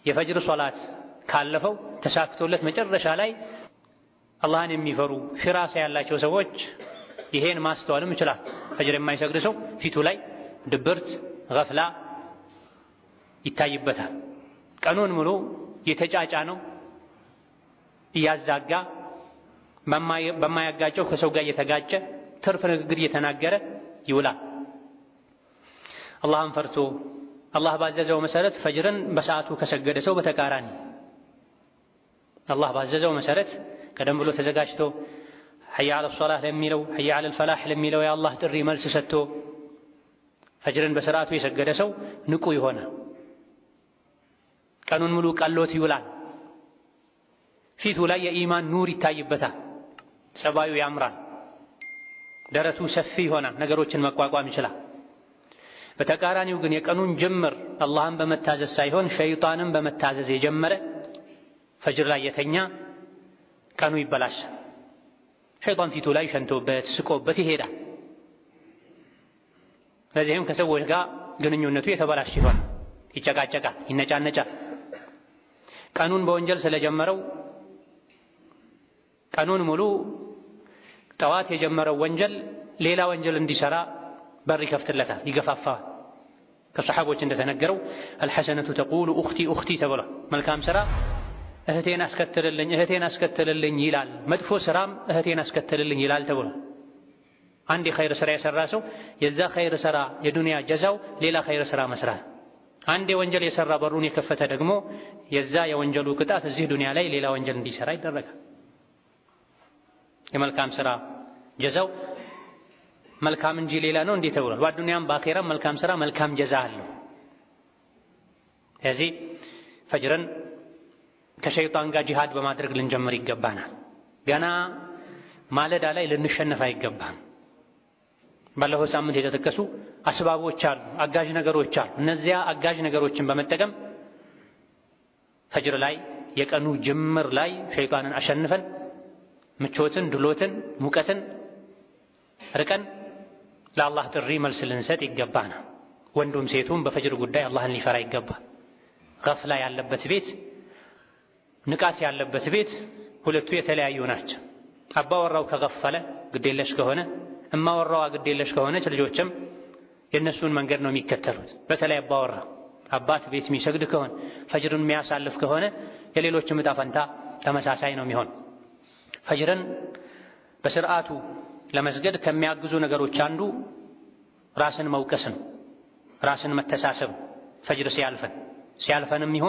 የፈጅር ሶላት ካለፈው ተሳክቶለት መጨረሻ ላይ አላህን የሚፈሩ ፊራሳ ያላቸው ሰዎች ይሄን ማስተዋልም ይችላል። ፈጅር የማይሰግድ ሰው ፊቱ ላይ ድብርት፣ ገፍላ ይታይበታል። ቀኑን ሙሉ የተጫጫነው እያዛጋ በማያጋጨው ከሰው ጋር እየተጋጨ ትርፍ ንግግር እየተናገረ ይውላል። አላህን ፈርቶ አላህ ባዘዘው መሰረት ፈጅርን በሰዓቱ ከሰገደ ሰው በተቃራኒ አላህ ባዘዘው መሰረት ቀደም ብሎ ተዘጋጅቶ حي على الصلاة ለሚለው حي على الفلاح ለሚለው የአላህ ጥሪ መልስ ሰጥቶ ፈጅርን በስርዓቱ የሰገደ ሰው ንቁ ይሆናል። ቀኑን ሙሉ ቀሎት ይውላል። ፊቱ ላይ የኢማን ኑር ይታይበታል። ጸባዩ ያምራል። ደረቱ ሰፊ ይሆናል። ነገሮችን መቋቋም ይችላል። በተቃራኒው ግን የቀኑን ጅምር አላህን በመታዘዝ ሳይሆን ሸይጣንን በመታዘዝ የጀመረ ፈጅር ላይ የተኛ ቀኑ ይበላሻል። ሸይጣን ፊቱ ላይ ሸንቶበት ስቆበት ይሄዳል። ለዚህም ከሰዎች ጋር ግንኙነቱ የተበላሸ ይሆናል። ይጨቃጨቃል፣ ይነጫነጫል። ቀኑን በወንጀል ስለጀመረው ቀኑን ሙሉ ጠዋት የጀመረው ወንጀል ሌላ ወንጀል እንዲሰራ በር ይከፍትለታል፣ ይገፋፋዋል። ከሰሓቦች እንደተነገረው الحسنة تقول أختي أختي ተብሏል። መልካም ስራ እህቴን አስከትልልኝ እህቴን አስከትልልኝ ይላል። መጥፎ ስራም እህቴን አስከትልልኝ ይላል ተብሏል። አንድ የኸይር ስራ የሰራ ሰው የዛ ኸይር ስራ የዱንያ ጀዛው ሌላ ኸይር ስራ መስራት፣ አንድ የወንጀል የሰራ በሩን የከፈተ ደግሞ የዛ የወንጀሉ ቅጣት እዚህ ዱንያ ላይ ሌላ ወንጀል እንዲሰራ ይደረጋል። የመልካም ስራ ጀዛው መልካም እንጂ ሌላ ነው እንዴ ተብሏል። በዱንያም በአኼራም መልካም ስራ መልካም ጀዛ አለው። ስለዚህ ፈጅርን ከሸይጣን ጋር ጂሃድ በማድረግ ልንጀምር ይገባናል። ገና ማለዳ ላይ ልንሸነፍ አይገባም። ባለፈው ሳምንት የተጠቀሱ አስባቦች አሉ፣ አጋዥ ነገሮች አሉ። እነዚያ አጋዥ ነገሮችን በመጠቀም ፈጅር ላይ የቀኑ ጅምር ላይ ሸይጣንን አሸንፈን ምቾትን፣ ድሎትን፣ ሙቀትን ርቀን ለአላህ ጥሪ መልስ ልንሰጥ ይገባናል። ወንዱም ሴቱም በፈጅር ጉዳይ አላህን ሊፈራ ይገባል። ገፍላ ያለበት ቤት፣ ንቃት ያለበት ቤት ሁለቱ የተለያዩ ናቸው። አባወራው ከገፈለ ግዴለሽ ከሆነ፣ እማወራዋ ግዴለሽ ከሆነች ልጆችም የእነሱን መንገድ ነው የሚከተሉት። በተለይ አባወራ አባት ቤት የሚሰግድ ከሆነ ፈጅርን የሚያሳልፍ ከሆነ የሌሎችም ዕጣ ፈንታ ተመሳሳይ ነው የሚሆን። ፈጅርን በስርዓቱ ለመስገድ ከሚያግዙ ነገሮች አንዱ ራስን መውቀስ ነው፣ ራስን መተሳሰብ። ፈጅር ሲያልፈን ሲያልፈንም ይሁን